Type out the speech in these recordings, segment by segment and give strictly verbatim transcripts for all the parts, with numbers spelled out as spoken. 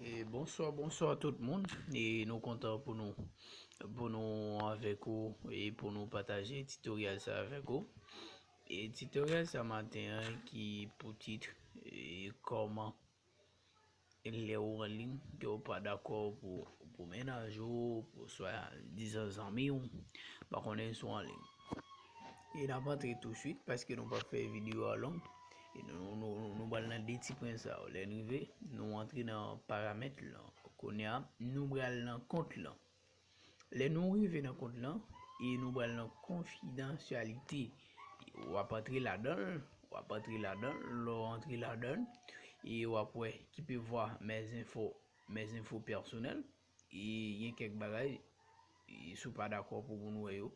E bonswa, bonswa tout moun. E nou kontan pou nou pou nou avèk ou e pou nou pataje titoryal sa avèk ou. E titoryal sa maten an ki pou tit e kòman lè ou anliy ke ou pa dakò pou pou mennaj ou, pou swa dizan zanmi w, pa konnen si w anliy. E n ap antre touswit paske nou p ap fè videyo a long. E nou, nou, nou, nou pral nan de ti pwen sa yo. Lè n rive, nou antre nan paramèt lan. Kounye a, nou pral nan kont lan. Lè nou rive nan kont lan, e nou pral nan konfidansyalite. W ap antre ladan l, w ap antre ladan l, lè w antre ladan l, e w ap wè ki pe vwa mes infos, mes infos personnelles, e gen kèk bagay, e si w pa dakò pou moun wè yo,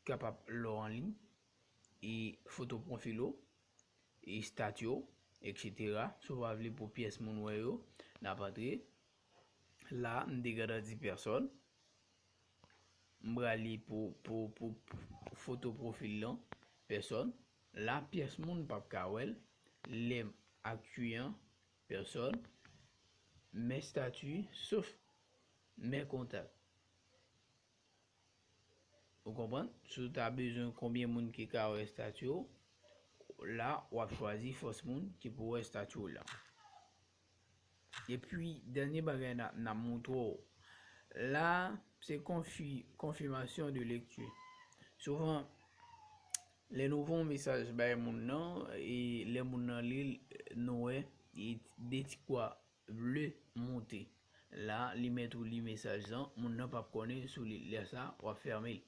kapab lè w anliy, e foto pwofil ou, e stati w, etsetera. Si w pa vle pou pyès moun wè yo, n ap antre. La, m te gentan di pèsòn. M prale pou, pou, pou, pou foto pwofil lan, pèsòn. La, pyès moun p ap ka wè l. Lè m aktiyan, pèsòn. Mes statuts, sof mes contacts. Ou konprann? Si w ta bezwen konbyen moun ki ka wè estati w, la, w ap chwazi fòs moun ki pou wè estati w la. Epi, dènye bagay n ap, n ap montre w. La, se konfi, confirmation de lecture. Souvan, lè nou voye yon mesaj bay moun nan, e lè moun nan li l, nou wè, e de ti kwa ble monte. La, li mèt ou li mesaj lan, moun nan p ap konnen si w li l. Lè sa, w ap fèmen l.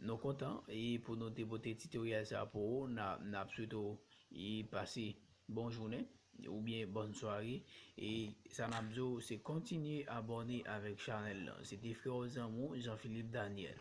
Nou kontan e pou nou te pote titoryal sa pou ou, n a, n ap swete w e pase bon jounen oubyen bòn sware. E sa n ap di w, se kontinye abòne avèk chanèl lan. Se te frè w zanmi w, Jean Philippe Daniel.